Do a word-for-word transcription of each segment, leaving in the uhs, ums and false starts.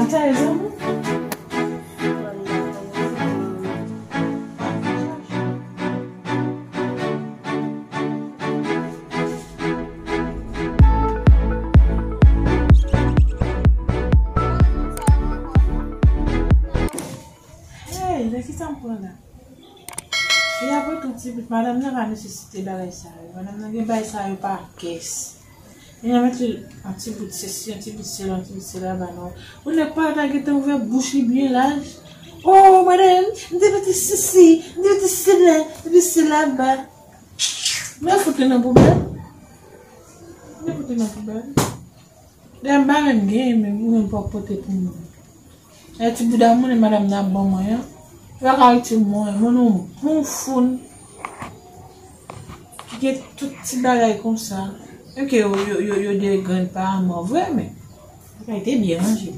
Sa e zanmi? Hey, nan ki sa m pran la? E apre tou, ti pitit, madanm nan pa nesesite bagay sa yo. Madanm nan gen bagay sa yo pa kès. Li nan mete yon ti bout sesi, yon ti bout sela, yon ti bout sela ba nou. Ou nèk pa ta gentan ouvè bouch li byen laj. Oh, madanm, m te mete sesi, m te mete sela, m te mete sela ba. Men fout li nan poubèl. Men fout li nan poubèl. Dayè m pa menm genyen, men ou menm pa pote pou mwen. E ti bouda moun e madanm nan ap ban mwen an. Yo pa ka itil mwen, mwen nou, nou foun. Ki gen tout ti bagay konsa. Menm ke yo, yo, yo, yo de grenn pa mò vre, men. Bagay te byen ranje.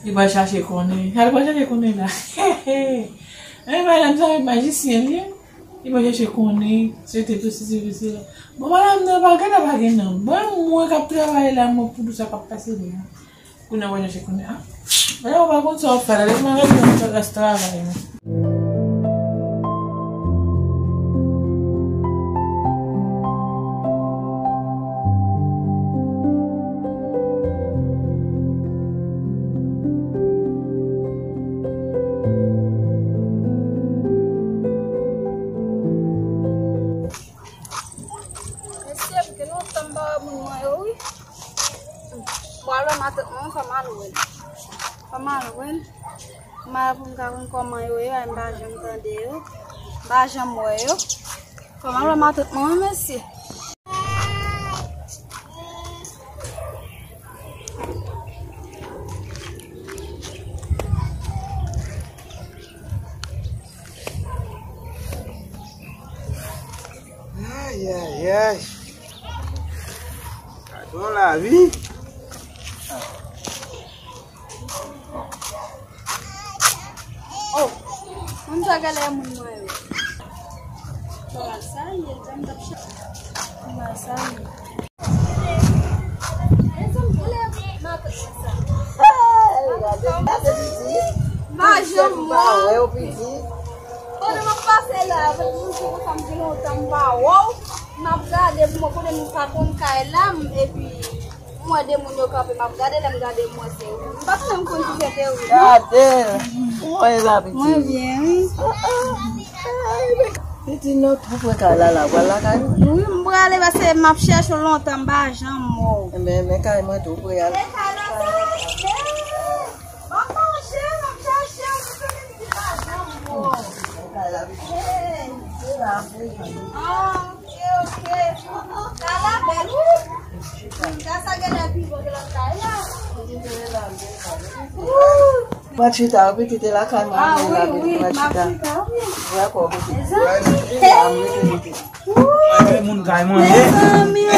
Li pral chache konnen. Sa li pral chache konnen la. E madanm sa, e majisyen li ye. Li pral chache konnen, se te tou si se vise la. Bon, madanm nan pa gen, pa gen nan. Bon, mwen k ap travay la, mwen pou sa k ap pase la. Kounye a w ap chache konnen, a. Mwen pa konn sa w ap fè la, lè m ap fè rès travay mwen. Mesye, m gen lontan m pa wè moun mwen yo, wi. Mwen al wè matant mwen, fò m al wè l. Fò m al wè l. M al pou m ka konn kòman yo ye, m pa janm tande yo. M pa janm wè yo. Fò m al wè matant mwen, wi, mesye. Ay, ay, ay. Gadon lavi. Oh, moun sa genlè moun mwen yo. Kòman sa ye? Jan m t ap chèche. Kòman sa ye? Hey, gade, gade pitit. M pa janm wè w. Pandan m ap pase la avèk moun ki konsa m gen lontan m pa wè w, m ap gade pou mwen konnen m pa konn kay la, m, epi m wè de moun yo kanpe, m ap gade, lè m gade m wè se ou. M pa t menm konn si se te ou. Gade l. Kòman w ye la, pitit? Mwen byen, wi. Pitit, nou tou pre kay la, la, w pral lakay ou? Wi, m prale paske m ap chèche w lontan, m pa janm wè w. Enben, men kay mwen tou pre a. E kay la, sa, m ap mache, m ap chèche w, m konnen pitit pa janm wè w. Hey. Ah, ok, ok. Kay la bèl, wi. Kay sa genlè pi bon ke lòt kay la. Woo! Mwen chita, wi, pitit, e lakay mwen. Ah, wi, wi, m ap chita, wi. Dakò, pitit. Mezanmi. Mezanmi, oh.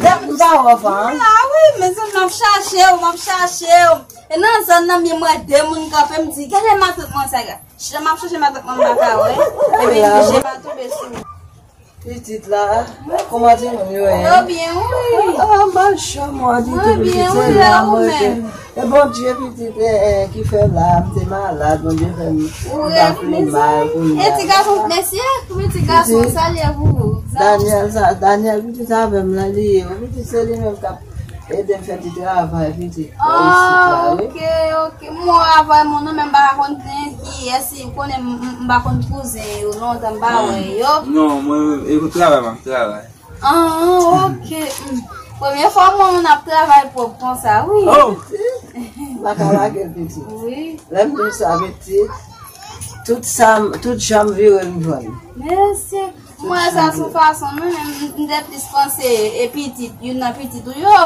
Depi m pa wè w, an. Ah, wi, mezanmi, m ap chache w, m ap chache w. E nan zòn nan, m wè de moun kanpe, m di, "Gade matant mwen sa, gade." Chita, m ap chache matant mwen, m pa ka wè. Epi, m bije pa tonbe sou li. Pitit la, kòman timoun yo ye? Yo byen, wi. Ah, ah, machann, mwen di tou, pitit, se la mwen te. E Bondye, pitit, eh, eh, ki fè m la, m te malad, Bondye fè m, m ta pi mal kounye a. E ti gason, mesye, wi, ti gason, salye pou ou. Daniel, sa, Daniel, pitit avè m la, li ye, pitit, se li menm k ap ede m fè ti travay, pitit. Ah, ok, ok. Mwen avè moun nan, men m pa konn kiyès, m konnen m, m, m pa konn kouzen yo, lontan m pa wè yo. Non, mwen, e pou travay, m ap travay. Ah, ok. Mm. Premye fwa m wè moun ap travay pwòp konsa, wi. Oh! M pa ka lage l, pitit. Wi. Lè m di w sa, pitit, tout sa, tout jan m vire, m jwenn. Mesye. Mwen sa sou fason mwen menm, m te plis panse e pitit, youn nan pitit ou yo,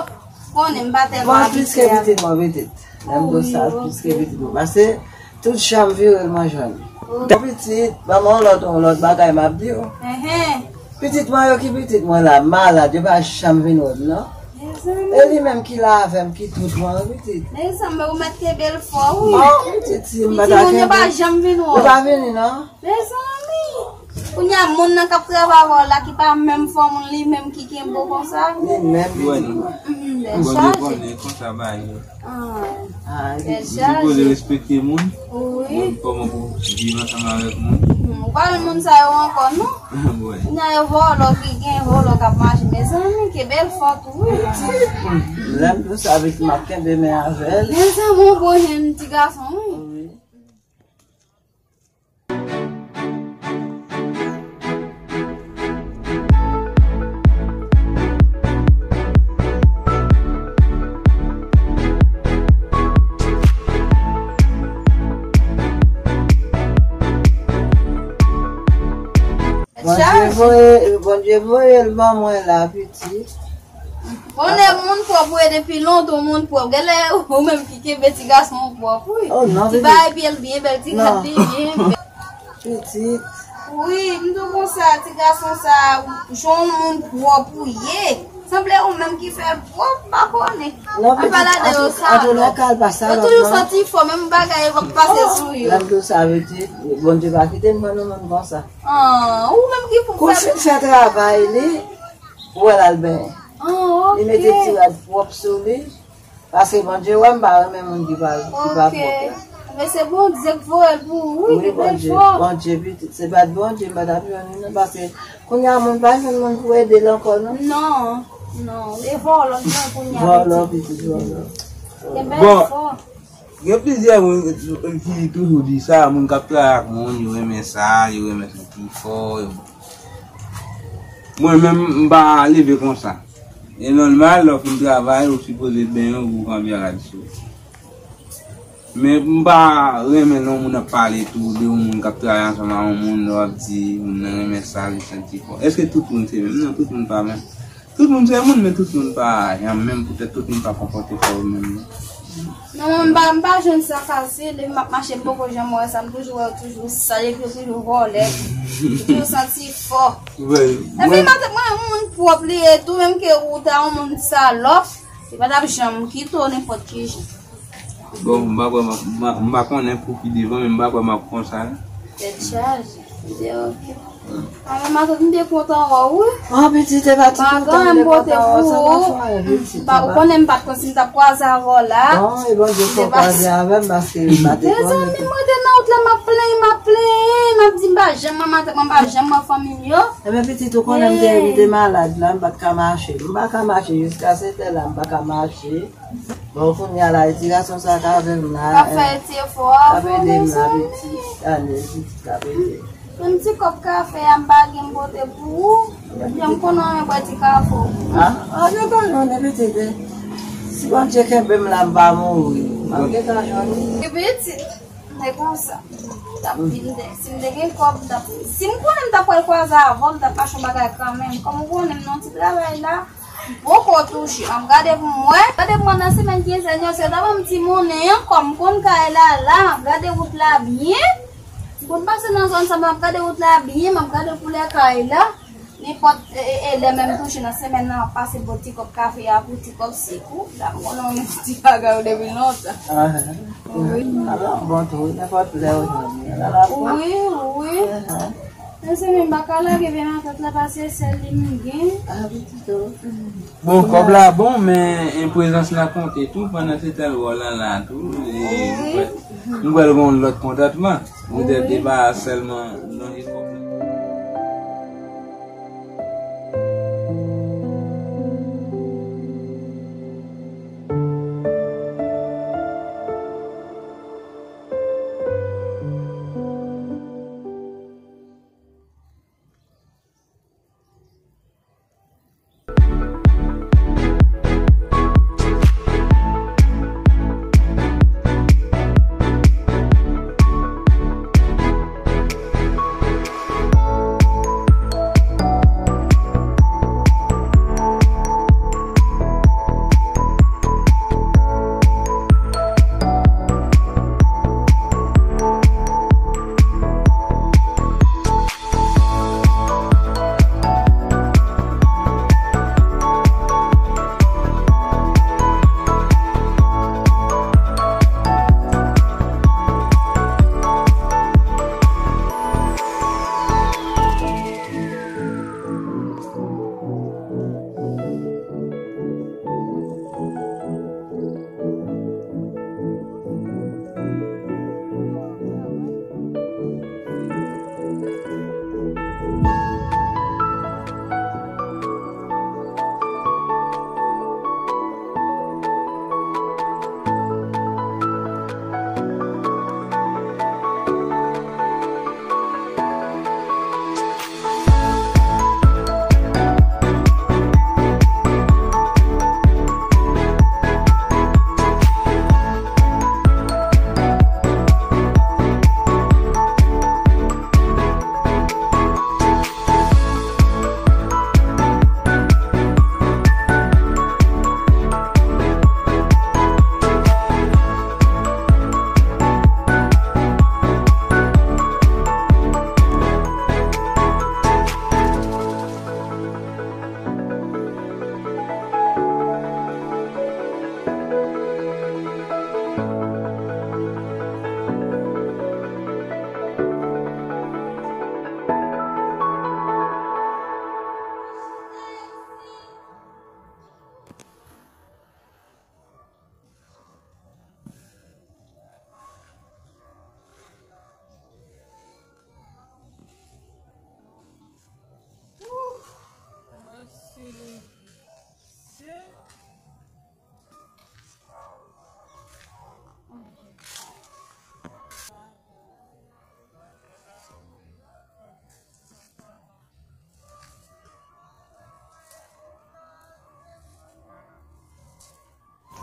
konnen m pa tèlman abitye avè. Mwen plis ke pitit mwen, pitit. Lè m di w sa, plis ke pitit mwen. Paske tout jan m vire l mwen jwenn. Pitit, ban mwen yon lòt, yon lòt bagay m ap di w. Pitit mwen yo ki pitit mwen la, malad, yo pa janm vin wè m non. E li menm ki la avè m, ki tout mwen, pitit. Mezanmi, ou mèt kenbe l fò, wi. Bon, pitit, si m pa ta kenbe. Pitit mwen yo pa janm vin wè w. Yo pa vini non. Mezanmi! Kounye a, moun nan k ap travay avè w la, ki pa menm fò moun li menm ki kenbe w konsa? Li menm, pitit mwen. Bondye konnen konsa bagay yo. Ah, bèl chaje. Sipoze respekte moun. Wi. Moun kòman pou viv ansanm avèk moun. Hmm, ou pa renmen moun sa yo ankò, non? Mwen. Kounya yo vòlò ki gen vòlò k ap mache. Mezanmi, ke bèl fòt, wi. Lè m di w sa, pitit, m ap kenbe men avè l. Mezanmi, yon bon jèn ti gason, wi. Wi. Bondye voye, Bondye voye l ban mwen la, pitit. Bonè moun pwòp, wi, depi lontan moun pwòp. Genlè ou menm ki kenbe ti gason pwòp, wi. Oh, non, ti bagay pye l byen bèl, ti rad li byen bèl. Pitit. Wi, m di w konsa, ti gason sa, jan yon moun pwòp ou ye. Sanble ou menm ki fè l pwòp, m pa konnen. Non, pitit, anpil ladan yo salòp. Yo toujou santi fò, menm bagay yo p ap pase sou yo. Lè m di w sa, pitit, Bondye pa kite m ban nou menm konsa. Ah, ou menm ki pou fè. Kou l fin fè travay li, ou wè l al benyen. Ah, ok. Li mete ti rad pwòp sou li. Paske Bondye wè m pa renmen moun ki pa, ki pa pwòp la. Men se Bondye k voye l pou ou, wi, ki bèl fò. Bondye, pitit, se pa t Bondye, m pa t ap jwenn li non, paske kounye a moun pa jwenn moun pou ede l ankò non. Non, non, e vòlò l jwenn kounye a, pitit. Vòlò, pitit, vòlò. E bèl fò. Gen plizyè moun ki toujou di sa, moun k ap travay ak moun, yo renmen sa, yo renmen santi fò, yo. Mwen menm, m pa leve konsa. E nòmal, lè w fin travay, ou sipoze benyen w pou w kanpe rad sou. Men m pa renmen lè yon moun ap pale tou de yon moun k ap travay ansanm a yon moun, lè w ap di moun nan renmen sa, li santi fò. Èske tout moun se menm? Non, tout moun pa menm. Tout moun se moun, men tout moun pa janm menm, poutèt tout moun pa konpòte kò yo menm non. Non, mwen m pa, m pa jwenn sa fasil, depi m ap mache m poko janm wè sa, m toujou wè yo toujou sal, epi yo toujou vòlè, yo toujou santi fò. Epi mwen, mwen, yon moun pwòp li ye tou, menm ke ou ta yon moun salòp, li pa t ap janm kite w nenpòt ki jan. Bon, m pa kwè m ap, m pa, m pa konnen pou pi devan, men m pa kwè m ap konsa. Tèt chaje. M te oke. A, men matant, m te kontan wè w, wi. An, pitit, e pa ti kontan, m te kontan wè w, sa pa fè anyen, pitit. Ou konnen m pa t konn si m t ap kwaze avè w la. Bon, e Bondye fè w kwaze avè m, paske m pa te konnen. Mezanmi, m rete nan wout la, m ap plenyen, m ap plenyen, m ap di m pa janm wè matant mwen, m pa janm wè fanmi m yo. Enben, pitit, ou konnen m te, m te malad la, m pa t ka mache. M pa ka mache jiska sèt è la, m pa ka mache. Bon, kounye a la, ti gason sa k avè m la, k ap fè ti efò a, k ap ede m la, pitit. Ane, pitit k ap ede m. Menm ti kòb kafe a m pa gen m pote pou ou. Jan m konnen w renmen bwè ti kafe w. A, a, gen pa jwenn pitit, e. Si Bondye kenbe m la, m pa mouri. M ap gen pa jwenn. E pitit, se konsa. M t ap vin de, si m te gen kòb, m t ap, si m konnen m t ap pral kwaze avè w, m t ap achte yon bagay kanmenm. Kòm ou konnen m nan ti travay la, poko touche. M ap gade pou m wè. Gade pou mwen nan semèn kenzèn yo, si yo ta ban m ti monnen an, kòm m konn kay la la, m ap gade wout la byen. M konn pase nan zòn sa, m ap gade wout la byen, m ap gade koulè kay la. Nenpòt, e, e, e, lè menm touche nan semèn nan, m ap pase bò ti kòb kafe a pou ti kòb sik ou. La, m konnen w yon ti bagay ou depi lontan. Wi. Alò, bon tou, nenpòt lè ou jwenn li. Wi, wi. Men se menm, m pa ka lage vye matant la, paske sèl li m gen. A, pitit o. Bon, kòb la bon, men, e, prezans la konte tou, pandan se tan l wè w la la tou, e, m kwè, m kwè l gen yon lòt kontantman. Poutèt e pa sèlman lonje kòb la.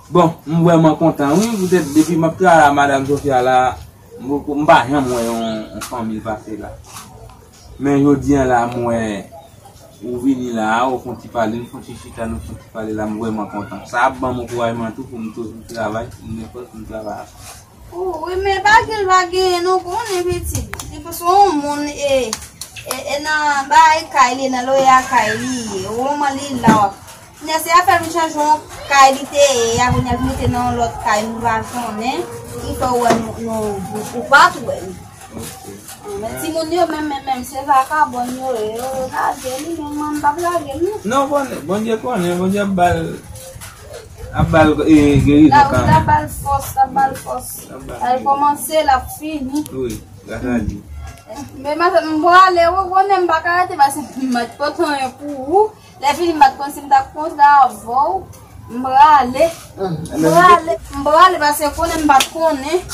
Bon, m vrèman kontan, wi, poutèt depi m ap travay a Madam Sofia la, m poko, m pa janm wè yon, yon fanmi pase la. Men jodi a la, m wè ou vini la, ou fè yon ti pale, nou fè yon ti chita, nou fè yon ti pale la, m vrèman kontan. Sa ap ban m ankourajman tou pou m toujou travay, pou m gen fòs pou m travay ankò. Ou, wi, men pa gen l pa genyen non, konnen pitit. Se paske yon moun e, e, e nan bay kay li, nan loye a kay li ye. Ou manman li la w ap. Kounye a se afè l vin chanje yon kay li te ye a, kounye a l mete nan yon lòt kay, nou pa konnen. Ki fè ou wè nou, nou, nou, ou pa t wè nou. Ok. Men timoun yo menm, menm, menm, se vakabon yo ye. Yo lage li, men mwen, m p ap lage l, non. Non, konnen, Bondye konnen, Bondye ap ba l, ap ba l, e, gerizon kanmenm. L ap ba l fòs, l ap ba l fòs. L ap ba l gerizon. L kòmanse, l ap fini. Wi, gras a Dye. Men, m prale, ou konnen m pa ka rete, paske m mèt pote anyen pou ou. Lè fini, m pa t konn si m t ap kontre avè w. M prale. M prale. M prale, paske konnen m pa t konnen.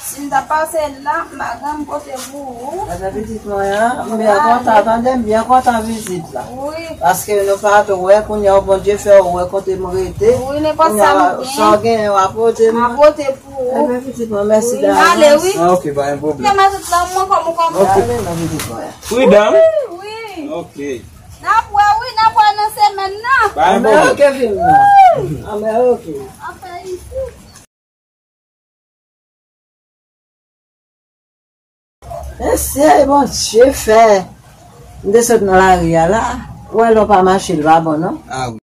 Si m ta pase la, m pa gen kote pou ou. Ebyen, pitit mwen an, m byen kontan, tande, m byen kontan vizit la. Wi. Paske nou pa t wè, kounye a, Bondye fè w wè kote m rete. Wi, nenpòt sa nou gen. Sa w genyen, w ap pote m. M ap pote pou ou. Ebyen, pitit mwen, mèsi davans. Ale, wi. Ah, ok, pa gen pwoblèm. Kèm a tout la, mwen kòm ou kòm. Ok. Ale, non, pitit mwen. Freedom? Wi, wi. Ok. N ap wè, wi, n ap wè nan semèn nan. Pa gen pwoblèm. Anben, ok, pitit mwen. Anben, ok. Anfè isi. Mesye, Bondye fè m te sot nan lari a la. Ou wè lè w pa mache, l pa bon, non? Ah, wi.